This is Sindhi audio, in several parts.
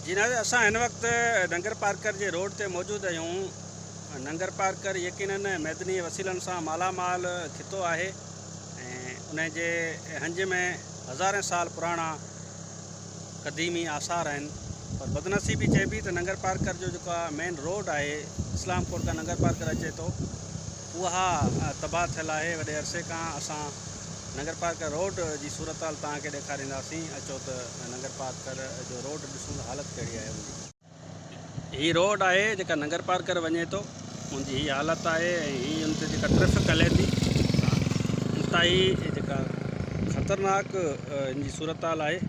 جي ناظرين اسان هن وقت ننگر پارڪر جي روڊ تي موجود آهيون. ننگر پارڪر يقينن معدني وسيلن سان مالا مال خطو آهي ۽ ان جي هنج ۾ هزارين سال پراڻا قديمي آثار آهن پر بدنصيبي چئبي ته ننگر پارڪر جو جيڪو مين روڊ آهي اسلام ڪوٽ کان ننگر پارڪر اچي ٿو اها تباهه ٿيل آهي وڏي عرصي کان اسان ننگر پارڪر روڊ جي صورتحال توهان کي ڏيکارينداسين اچو ته ننگر پارڪر جو روڊ ڏسون ته حالت ڪهڙي آهي ان جي. هي روڊ آهي جيڪا ننگر پارڪر وڃي ٿو ان جي هي حالت آهي ۽ هي ان تي جيڪا ٽريفڪ هلي ٿي انتهائي جيڪا خطرناڪ ان جي صورتحال آهي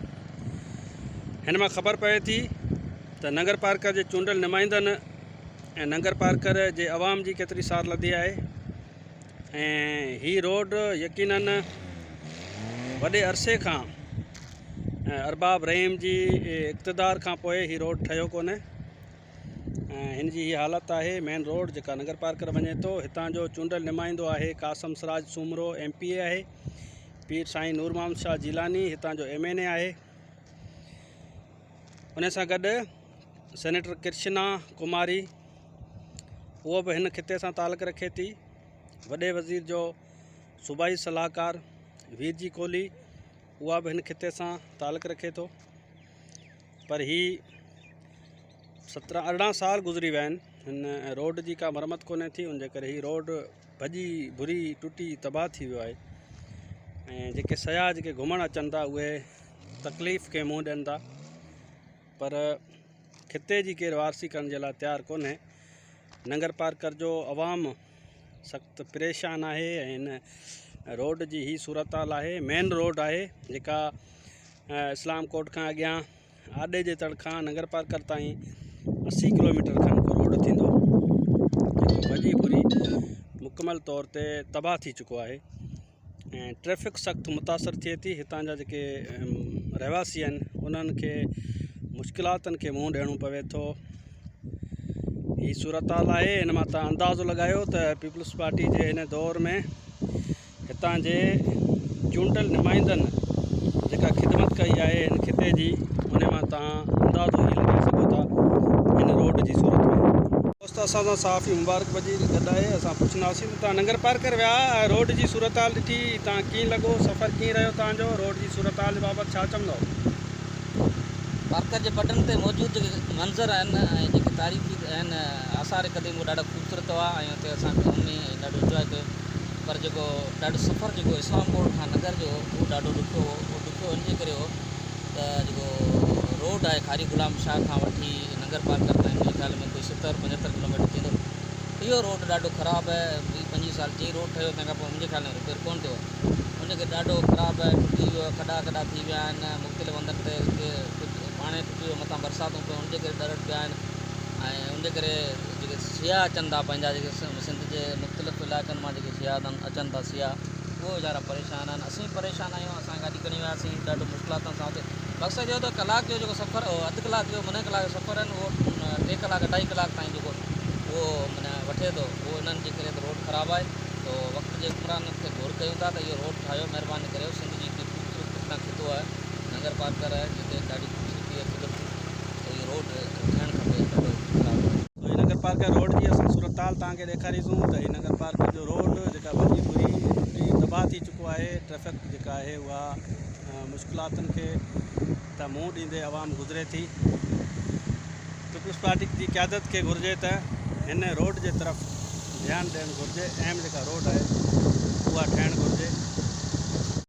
هن مان خبر پوي ٿي ته ننگر پارڪر جي چونڊيل نمائندن ۽ ننگر پارڪر جي عوام جي ڪيتري سار لڌي آهي ۽ هي روڊ يقينن وڏي عرصي کان ارباب رحيم جي اقتدار کان پوء هي روڊ ٺهيو ڪونهي ۽ هن جي هي حالت آهي مين روڊ جيڪا ننگر پارڪر وڃي ٿو هتان جو چونڊيل نمائندو آهي Qasim Siraj Soomro M P A آهي پير سائين نور محمد شاهه جيلاني هتان جو ايم اين اي آهي ان سان گڏ سينيٽر ڪرشنا ڪماري اهو به هن خطي سان تعلق رکي ٿي وڏي وزير جو صوبائي صلاحڪار وير جي ڪولهي اها به هن خطي سان تعلق رکي ٿو پر هي سترهن ارڙهن سال گذري ويا آهن هن روڊ جي ڪا مرمت ڪونهي ٿي ان جي ڪري هي روڊ ڀڄي ڀري ٽٽي تباهه ٿي ويو آهي ۽ جيڪي سياح جيڪي گهمڻ اچن ٿا اهي تڪليف کي منهن ڏين ٿا پر خطي جي ڪير وارثي ڪرڻ جي لاء تيار ڪونهي ننگر پارڪر جو عوام سخت پريشان آهي ۽ هن روڊ جي هي صورتحال آهي مين روڊ آهي جيڪا اسلام ڪوٽ کان اڳيان آڏي جي تڙ کان ننگر پارڪر تائين 80 ڪلوميٽر کن کو روڊ ٿيندو جيڪو ڀڄي ڀري مڪمل طور تي تباهه ٿي چڪو آهي ۽ ٽريفڪ سخت متاثر ٿئي ٿي هتان جا جيڪي رهواسي آهن انهن کي مشڪلاتن کي منهن ڏيڻو پوي ٿو هي صورتحال آهي ان مان تان اندازو لڳايو ته پيپلز پارٽي جي هن دور ۾ هتان جي چونڊيل نمائندن جيڪا خدمت ڪئي آهي هن خطي جي ان مان تان اندازو هي لڳائي سگهو ٿا هن روڊ جي صورت ۾ دوست اسان سان صحافي مبارڪ بجير گڏ آهي اسان پڇنداسين ته توهان ننگر پارڪر ويا ۽ روڊ جي صورتحال ڏٺي توهان ڪيئن لڳو سفر ڪيئن رهيو توهان جو روڊ جي صورتحال بابت ڇا چوندؤ. پارڪر جي پٽن تي موجود جيڪي منظر آهن ۽ جيڪي تاريخي آهن آثار قديم اهي ڏاڍا خوبصورت هئا ۽ اتي اسان گهمي ۽ ڏاڍو انجواء ڪيو پر جيڪو ڏاڍو سفر جيڪو اسلام ڪوٽ کان ننگر جو هو اهو ڏاڍو ڏکيو هو اهو ڏکيو ان جي ڪري هو ته جيڪو روڊ آهي کاري غلام شاهه کان وٺي ننگر پارڪر تائين منهنجي خيال ۾ ڪوئي ستر پنجهتر ڪلوميٽر ٿيندو اهو روڊ ڏاڍو خراب آهي ويهه پنجويهه سال جئين روڊ ٺهيو تنهن کان پوء منهنجي خيال ۾ رپيئر ڪونه ٿيو آهي ان ڪري ڏاڍو خراب آهي ٽٽي ويو آهي کڏا کڏا ٿي ويا آهن مختلف هنڌن تي ڪجهه پاڻي ٽٽي ويو مٿان برساتون پيون ان جي ڪري ڏرڙ پيا آهن ۽ ان جي ڪري جيڪي سياح اچن ٿا پنهنجا جيڪي سنڌ جي مختلف علائقن مان جيڪي سياح اچن ٿا سياح اهي ويچارا پريشان آهن اسين پريشان آهيون اسان گاڏي کڻي وياسين ڏاڍو مشڪلاتن سان اتي مقصد اهو ته ڪلاڪ جو جيڪو سفر اهو اڌ ڪلاڪ جو مني ڪلاڪ جو سفر آهي اهو ٽي ڪلاڪ اڍائي ڪلاڪ تائين جيڪو اهو معنيٰ وٺي ٿو اهو انهن جي ڪري ته روڊ خراب آهي تو وقت جي حڪمرانن کي گهر ڪيون ٿا ته اهو روڊ ٺاهيو مهرباني ڪريو سنڌ جي هڪڙي خوبصورت اتان خطو آهي ننگر پارڪر آهي جتي ڏاڍي خوبصورتي آهي قدرتي ته اهو روڊ ٺهڻ کپي ڏاڍو خراب آهي. سو هي ننگر پارڪر روڊ جي اسان صورتحال توهان کي ڏيکاريسون ته هي ننگر پارڪر جو روڊ جيڪا ڀڄي ڀري ٽٽي تباهه ٿي چڪو آهي ٽريفڪ جيڪا آهي اها مشڪلاتن کي ته منهن ڏيندي عوام گذري ٿي پيپلز پارٽي جي قيادت کي گهرجي ته هن روڊ جي طرف ڌيان ڏيڻ گهرجي اهم جيڪا روڊ آهي.